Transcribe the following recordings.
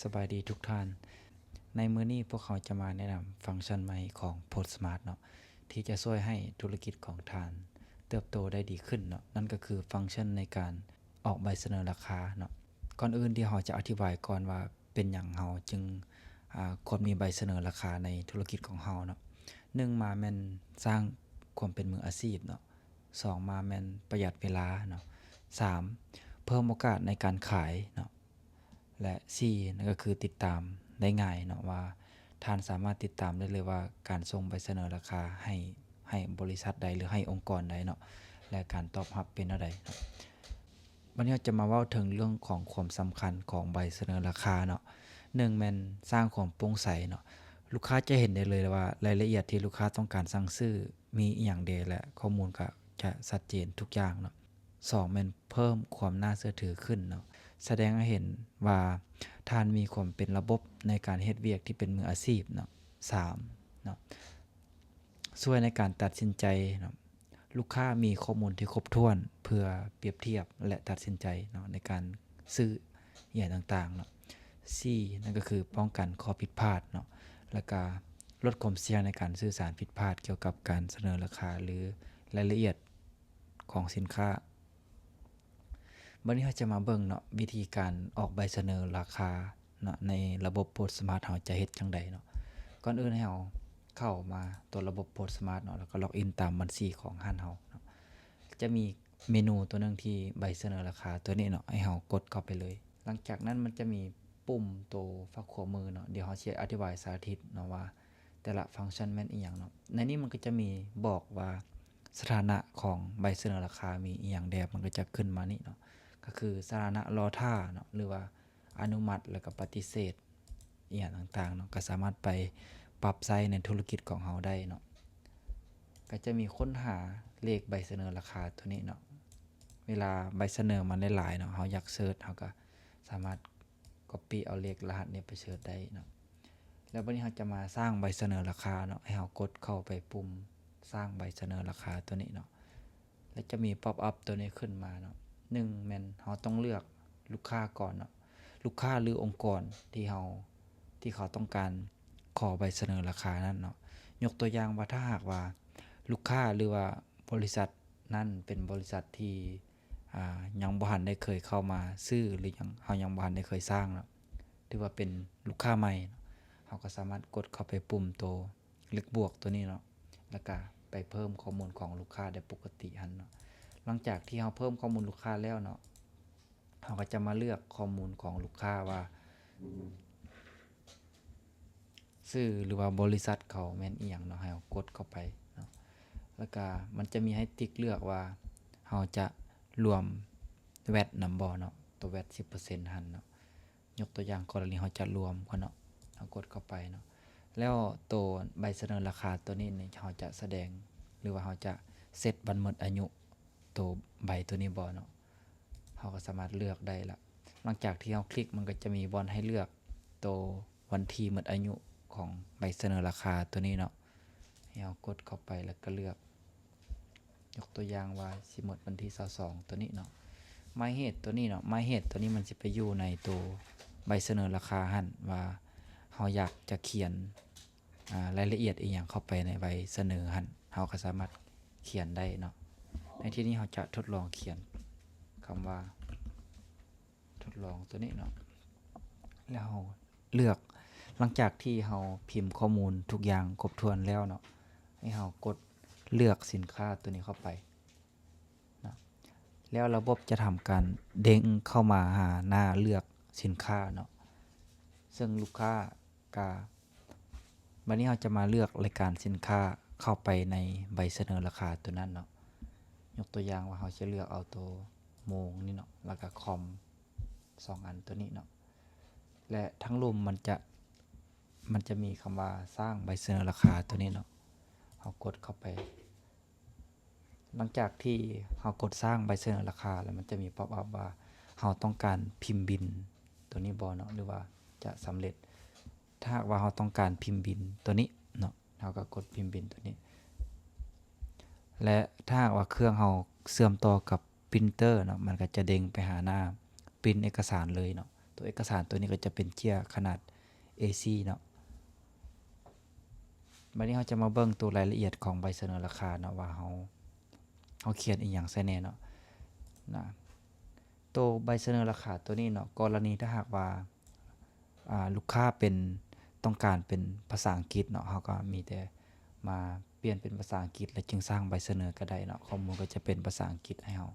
ສະບາຍດີທຸກທ່ານ. ໃນມື້ນີ້ພວກເຮົາຈະມາແນະນຳຟັງຊັນໃໝ່ຂອງ PostSmart ເນາະ ທີ່ຈະຊ່ວຍໃຫ້ທຸລະກິດຂອງທ່ານເຕີບໂຕໄດ້ດີຂຶ້ນເນາະ, ນັ້ນກໍຄືຟັງຊັນໃນການອອກໃບສະເໜີລາຄາເນາະ. ກ່ອນອື່ນທີ່ເຮົາຈະອະທິບາຍກ່ອນວ່າເປັນຫຍັງເຮົາຈຶ່ງ ອາ ຄວນມີໃບສະເໜີລາຄາໃນທຸລະກິດຂອງເຮົາເນາະ. ໜຶ່ງມາແມ່ນສ້າງຄວາມເປັນມືອາຊີບເນາະ, ສອງມາແມ່ນປະຢັດເວລາເນາະ, ສາມເພີ່ມໂອກາດໃນການຂາຍເນາະ. ແລະ ສີ່ ນັ້ນກໍຄືຕິດຕາມໄດ້ງ່າຍເນາະ ວ່າທ່ານສາມາດຕິດຕາມໄດ້ເລີຍວ່າການສົ່ງໃບສະເໜີລາຄາໃຫ້ ໃຫ້ບໍລິສັດໃດ ຫຼື ໃຫ້ອົງກອນໃດເນາະ ແລະ ການຕອບຮັບເປັນແນວໃດເນາະ. ບັດນີ້ເຮົາຈະມາເວົ້າເຖິງເລື່ອງຂອງຄວາມສຳຄັນຂອງໃບສະເໜີລາຄາເນາະ. ໜຶ່ງແມ່ນສ້າງຄວາມໂປ່ງໃສເນາະ, ລູກຄ້າຈະເຫັນໄດ້ເລີຍວ່າລາຍລະອຽດທີ່ລູກຄ້າຕ້ອງການສັ່ງຊື້ມີອີ່ຫຍັງແດ່ ແລະ ຂໍ້ມູນກໍຈະຊັດເຈນທຸກຢ່າງເນາະ. ສອງແມ່ນເພີ່ມຄວາມໜ້າເຊື່ອຖືຂຶ້ນເນາະ, ສະແດງໃຫ້ເຫັນວ່າທ່ານມີຄວາມເປັນລະບົບໃນການເຮັດວຽກທີ່ເປັນມືອາຊີບເນາະ. ສາມເນາະ ຊ່ວຍໃນການຕັດສິນໃຈເນາະ, ລູກຄ້າມີຂໍ້ມູນທີ່ຄົບຖ້ວນເພື່ອປຽບທຽບ ແລະ ຕັດສິນໃຈເນາະ ໃນການຊື້ອີ່ຫຍັງຕ່າງໆເນາະ. ສີ່ນັ້ນກໍຄືປ້ອງກັນຂໍ້ຜິດພາດເນາະ, ແລ້ວກະລົດຄວາມສ່ຽງໃນການສື່ສານຜິດພາດກ່ຽວກັບການສະເໜີລາຄາ ຫຼື ລາຍລະອຽດ ຂອງສິນຄ້າ. ບັດນີ້ເຮົາຈະມາເບິ່ງເນາະ ວິທີການອອກໃບສະເໜີລາຄາເນາະ ໃນລະບົບ PostSmart ເຮົາຈະເຮັດຈັ່ງໃດເນາະ. ກ່ອນອື່ນໃຫ້ເຮົາເຂົ້າມາຕົວລະບົບ PostSmart ເນາະ ແລ້ວກໍ log in ຕາມບັນຊີຂອງຮ້ານເຮົາເນາະ. ຈະມີເມນູຕົວໜຶ່ງທີ່ໃບສະເໜີລາຄາຕົວນີ້ເນາະ, ໃຫ້ເຮົາກົດເຂົ້າໄປເລີຍ. ຫຼັງຈາກນັ້ນມັນຈະມີປຸ່ມໂຕຟາກຂວາມືເນາະ, ດຽວເຮົາຊິອະທິບາຍສາທິດເນາະວ່າ ແຕ່ລະຟັງຊັນແມ່ນອີ່ຫຍັງເນາະ. ໃນນີ້ມັນກໍຈະມີບອກວ່າສະຖານະຂອງໃບສະເໜີລາຄາມີອີ່ຫຍັງແດ່, ມັນກໍຈະຂຶ້ນມານີ້ເນາະ, ກໍຄືສະຖານະລໍຖ້າເນາະ ຫຼືວ່າອະນຸມັດ ແລ້ວກໍປະຕິເສດ ອີ່ຫຍັງຕ່າງໆເນາະ, ກໍສາມາດໄປປັບໃຊ້ໃນທຸລະກິດຂອງເຮົາໄດ້ເນາະ. ກໍຈະມີຄົ້ນຫາເລກໃບສະເໜີລາຄາຕົວນີ້ເນາະ, ເວລາໃບສະເໜີມັນຫຼາຍໆເນາະ, ເຮົາຢາກເສີດ ເຮົາກໍສາມາດ copy ເອົາເລກລະຫັດນີ້ໄປເສີດໄດ້ເນາະ. ແລ້ວບັດນີ້ເຮົາຈະມາສ້າງໃບສະເໜີລາຄາເນາະ, ໃຫ້ເຮົາກົດເຂົ້າໄປປຸ່ມສ້າງໃບສະເໜີລາຄາຕົວນີ້ເນາະ, ແລ້ວຈະມີ pop up ຕົວນີ້ຂຶ້ນມາເນາະ. ໜຶ່ງແມ່ນເຮົາຕ້ອງເລືອກລູກຄ້າກ່ອນເນາະ, ລູກຄ້າ ຫຼື ອົງກອນທີ່ເຮົາ ທີ່ເຂົາຕ້ອງການຂໍໃບສະເໜີລາຄານັ້ນເນາະ. ຍົກຕົວຢ່າງວ່າ ຖ້າຫາກວ່າລູກຄ້າ ຫຼືວ່າບໍລິສັດນັ້ນເປັນບໍລິສັດທີ່ ອາ ຍັງບໍ່ທັນໄດ້ເຄີຍເຂົ້າມາຊື້ ຫຼື ຍັງ ເຮົາຍັງບໍ່ທັນໄດ້ເຄີຍສ້າງເນາະ, ຖືວ່າເປັນລູກຄ້າໃໝ່ເນາະ, ເຮົາກໍສາມາດກົດເຂົ້າໄປປຸ່ມໂຕເລກບວກຕົວນີ້ເນາະ, ແລ້ວກະໄປເພີ່ມຂໍ້ມູນຂອງລູກຄ້າໄດ້ປົກກະຕິຫັ້ນເນາະ. ຫຼັງຈາກທີ່ເຮົາເພີ່ມຂໍ້ມູນລູກຄ້າແລ້ວເນາະ, ເຮົາກໍຈະມາເລືອກຂໍ້ມູນຂອງລູກຄ້າວ່າ ຊື່ ຫຼືວ່າບໍລິສັດເຂົາແມ່ນອີ່ຫຍັງເນາະ, ໃຫ້ເຮົາກົດເຂົ້າໄປເນາະ. ແລ້ວກະມັນຈະມີໃຫ້ຕິກເລືອກວ່າເຮົາຈະລວມ ແວດ ນຳບໍ່ເນາະ, ຕົວ ແວດ ສິບເປີເຊັນຫັ້ນເນາະ. ຍົກຕົວຢ່າງກໍລະນີເຮົາຈະລວມກ່ອນເນາະ, ເຮົາກົດເຂົ້າໄປເນາະ. ແລ້ວໂຕໃບສະເໜີລາຄາຕົວນີ້ນີ້ ເຮົາຈະສະແດງ ຫຼືວ່າເຮົາຈະເຊັດວັນໝົດອາຍຸ ໂຕໃບຕົວນີ້ບໍ່ເນາະ, ເຮົາກໍສາມາດເລືອກໄດ້ລະ. ຫຼັງຈາກທີ່ເຮົາຄລິກ ມັນກໍຈະມີບ່ອນໃຫ້ເລືອກໂຕວັນທີໝົດອາຍຸຂອງໃບສະເໜີລາຄາຕົວນີ້ເນາະ, ໃຫ້ເຮົາກົດເຂົ້າໄປ ແລ້ວກໍເລືອກ ຍົກຕົວຢ່າງວ່າຊິໝົດວັນທີຊາວສອງຕົວນີ້ເນາະ. ໝາຍເຫດຕົວນີ້ເນາະ, ໝາຍເຫດຕົວນີ້ມັນຊິໄປຢູ່ໃນໂຕໃບສະເໜີລາຄາຫັ້ນ ວ່າເຮົາຢາກຈະຂຽນ ອາ ລາຍລະອຽດອີ່ຫຍັງເຂົ້າໄປໃນໃບສະເໜີຫັ້ນ ເຮົາກໍສາມາດຂຽນໄດ້ເນາະ. ໃນທີ່ນີ້ເຮົາຈະທົດລອງຂຽນຄຳວ່າ ທົດລອງຕົວນີ້ເນາະ ແລ້ວເຮົາເລືອກ. ຫຼັງຈາກທີ່ເຮົາພິມຂໍ້ມູນທຸກຢ່າງຄົບຖ້ວນແລ້ວເນາະ, ໃຫ້ເຮົາກົດເລືອກສິນຄ້າຕົວນີ້ເຂົ້າໄປເນາະ, ແລ້ວລະບົບຈະທຳການເດ້ງເຂົ້າມາຫາໜ້າເລືອກສິນຄ້າເນາະ, ເຊິ່ງລູກຄ້າ ກະ ບັດນີ້ເຮົາຈະມາເລືອກລາຍການສິນຄ້າເຂົ້າໄປໃນໃບສະເໜີລາຄາຕົວນັ້ນເນາະ. ຍົກຕົວຢ່າງວ່າເຮົາຈະເລືອກເອົາໂຕໂມງນີ້ເນາະ ແລ້ວກະຄອມສອງອັນຕົວນີ້ເນາະ, ແລະ ທາງລຸ່ມມັນຈະ ມັນຈະມີຄຳວ່າສ້າງໃບສະເໜີລາຄາຕົວນີ້ເນາະ, ເຮົາກົດເຂົ້າໄປ. ຫຼັງຈາກທີ່ເຮົາກົດສ້າງໃບສະເໜີລາຄາແລ້ວ ມັນຈະມີ pop up ວ່າເຮົາຕ້ອງການພິມບິນຕົວນີ້ບໍ່ເນາະ ຫຼືວ່າຈະສຳເລັດ. ຖ້າຫາກວ່າເຮົາຕ້ອງການພິມບິນຕົວນີ້ເນາະ ເຮົາກໍກົດພິມບິນຕົວນີ້ ແລະ ຖ້າຫາກວ່າເຄື່ອງເຮົາເຊື່ອມຕໍ່ກັບ printer ເນາະ ມັນກໍຈະເດ້ງໄປຫາໜ້າ print ເອກະສານເລີຍເນາະ. ໂຕເອກະສານໂຕນີ້ກໍຈະເປັນເຈ້ຍຂະໜາດ ເອສີ່ ເນາະ. ບັດນີ້ເຮົາຈະມາເບິ່ງໂຕລາຍລະອຽດຂອງໃບສະເໜີລາຄາເນາະ ວ່າເຮົາ ເຮົາຂຽນອີ່ຫຍັງໃສ່ແດ່ເນາະ ນະ. ໂຕໃບສະເໜີລາຄາໂຕນີ້ເນາະ ກໍລະນີຖ້າຫາກວ່າ ອ່າ ລູກຄ້າເປັນ ຕ້ອງການເປັນພາສາອັງກິດເນາະ ເຮົາກໍມີແຕ່ມາປ່ຽນເປັນພາສາອັງກິດ ແລ້ວຈຶ່ງສ້າງໃບສະເໜີກໍໄດ້ເນາະ. ຂໍ້ມູນກໍຈະເປັນພາສາອັງກິດໃຫ້ເຮົາ.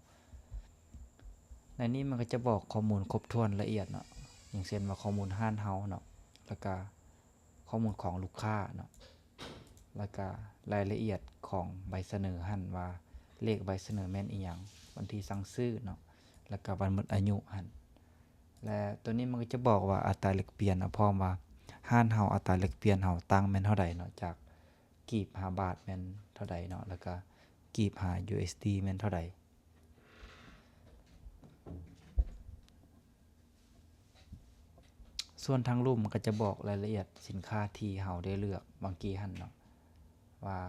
ໃນນີ້ມັນກໍຈະບອກຂໍ້ມູນຄົບຖ້ວນລະອຽດເນາະ ຢ່າງເຊັ່ນວ່າຂໍ້ມູນຮ້ານເຮົາເນາະ ແລ້ວກະ ຂໍ້ມູນຂອງລູກຄ້າເນາະ ແລ້ວກະລາຍລະອຽດຂອງໃບສະເໜີຫັ້ນວ່າ ເລກໃບສະເໜີແມ່ນອີ່ຫຍັງ, ວັນທີສັ່ງຊື້ເນາະ ແລ້ວກະວັນໝົດອາຍຸຫັ້ນ. ແລະ ໂຕນີ້ມັນກໍຈະບອກວ່າອັດຕາແລກປ່ຽນເນາະ ພ້ອມວ່າຮ້ານເຮົາ ອັດຕາແລກປ່ຽນເຮົາຕັ້ງແມ່ນເທົ່າໃດເນາະ ຈາກກີບຫາບາດແມ່ນເທົ່າໃດເນາະ ແລ້ວກະກີບຫາ USD ແມ່ນເທົ່າໃດ. ສ່ວນທາງລຸ່ມມັນກໍຈະບອກລາຍລະອຽດສິນຄ້າທີ່ເຮົາໄດ້ເລືອກຫວ່າງກີ້ຫັ້ນເນາະ ວ່າ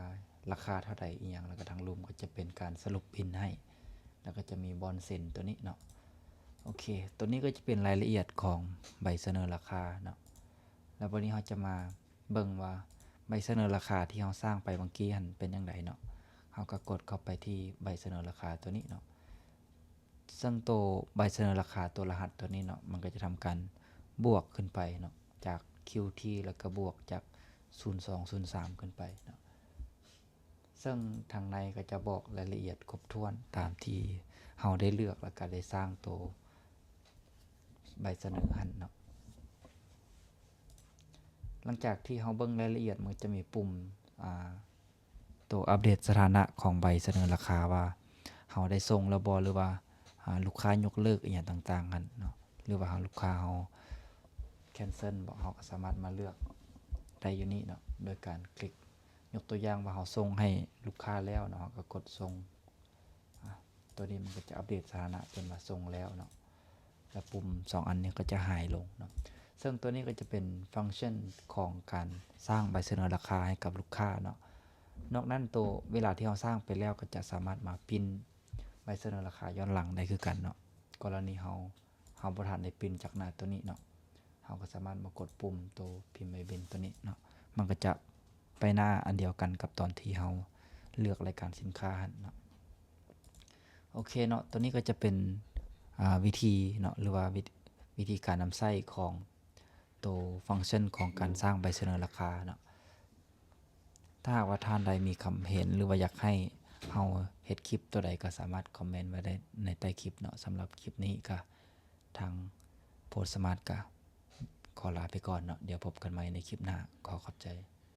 ລາຄາເທົ່າໃດອີ່ຫຍັງ ແລ້ວກໍທາງລຸ່ມກໍຈະເປັນການສະຫຼຸບບິນໃຫ້ ແລ້ວກໍຈະມີບ່ອນເຊັນໂຕນີ້ເນາະ. ໂອເຄ ໂຕນີ້ກໍຈະເປັນລາຍລະອຽດຂອງໃບສະເໜີລາຄາເນາະ. ແລ້ວບັດນີ້ເຮົາຈະມາເບິ່ງວ່າໃບສະເໜີລາຄາທີ່ເຮົາສ້າງໄປຫວ່າງກີ້ຫັ້ນເປັນຈັ່ງໃດເນາະ. ເຮົາກໍກົດເຂົ້າໄປທີ່ໃບສະເໜີລາຄາໂຕນີ້ເນາະ. ເຊິ່ງໂຕໃບສະເໜີລາຄາ ໂຕລະຫັດໂຕນີ້ເນາະ ມັນກໍຈະທຳການບວກຂຶ້ນໄປເນາະ ຈາກຄິວທີ ແລ້ວກໍບວກຈາກສູນສອງ ສູນສາມຂຶ້ນໄປເນາະ. ເຊິ່ງທາງໃນກໍຈະບອກລາຍລະອຽດຄົບຖ້ວນຕາມທີ່ເຮົາໄດ້ເລືອກ ແລ້ວກໍໄດ້ສ້າງໂຕໃບສະເໜີຫັ້ນເນາະ. ຫຼັງຈາກທີ່ເຮົາເບິ່ງລາຍລະອຽດ ມັນຈະມີປຸ່ມ ອ່າ ໂຕອັບເດດສະຖານະຂອງໃບສະເໜີລາຄາວ່າເຮົາໄດ້ສົ່ງແລ້ວບໍ່ ຫຼືວ່າ ອ່າ ລູກຄ້າຍົກເລີກອີ່ຫຍັງຕ່າງໆຫັ້ນເນາະ ຫຼືວ່າລູກຄ້າເຮົາ cancel ບໍ່ ເຮົາກໍສາມາດມາເລືອກໄດ້ຢູ່ນີ້ເນາະ ໂດຍການຄລິກ ຍົກຕົວຢ່າງວ່າເຮົາສົ່ງໃຫ້ລູກຄ້າແລ້ວເນາະ ເຮົາກໍກົດສົ່ງ ອາ ຕົວນີ້ມັນກໍຈະອັບເດດສະຖານະເປັນວ່າສົ່ງແລ້ວເນາະ ແລະ ປຸ່ມສອງອັນນີ້ກໍຈະຫາຍລົງເນາະ. ເຊິ່ງຕົວນີ້ກໍຈະເປັນຟັງຊັນຂອງການສ້າງໃບສະເໜີລາຄາໃຫ້ກັບລູກຄ້າເນາະ. ນອກນັ້ນໂຕເວລາທີ່ເຮົາສ້າງໄປແລ້ວ ກໍຈະສາມາດມາປິ່ນໃບສະເໜີລາຄາຍ້ອນຫຼັງໄດ້ຄືກັນເນາະ. ກໍລະນີເຮົາ ເຮົາບໍ່ທັນໄດ້ປິ່ນຈາກໜ້າຕົວນີ້ເນາະ ເຮົາກໍສາມາດມາກົດປຸ່ມໂຕພິມໃບບິນຕົວນີ້ເນາະ ມັນກໍຈະໄປໜ້າອັນດຽວກັນກັບຕອນທີ່ເຮົາເລືອກລາຍການສິນຄ້າຫັ້ນເນາະ. ໂອເຄເນາະ ຕົວນີ້ກໍຈະເປັນ ອ່າ ວິທີເນາະ ຫຼືວ່າວິ ວິທີການນຳໃຊ້ຂອງໂຕຟັງຊັນຂອງການສ້າງໃບສະເໜີລາຄາເນາະ. ຖ້າຫາກວ່າທ່ານໃດມີຄຳເຫັນ ຫຼືວ່າຢາກໃຫ້ເຮົາເຮັດຄລິບຕົວໃດ ກໍສາມາດຄອມເມັນໄວ້ໄດ້ໃນໃຕ້ຄລິບເນາະ. ສຳລັບຄລິບນີ້ກໍ ທາງໂພດສະມາດກະຂໍລາໄປກ່ອນເນາະ. ດຽວພົບກັນໃໝ່ໃນຄລິບໜ້າ. ຂໍຂອບໃຈ.